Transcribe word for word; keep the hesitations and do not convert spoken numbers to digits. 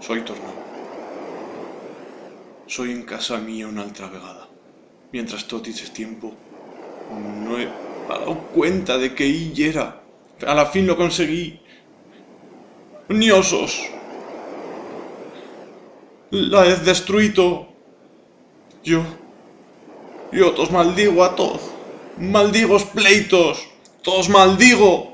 Soi tornau. Soi en casa mía una altra vegada. Mientras tot ixe tiempo, no he dau cuenta de que i yera. A la fin lo conseguí. Nyosos. Lo hez destruito. Yo, yo tos maldigo a toz. Maldigo os pleitos. Tos maldigo.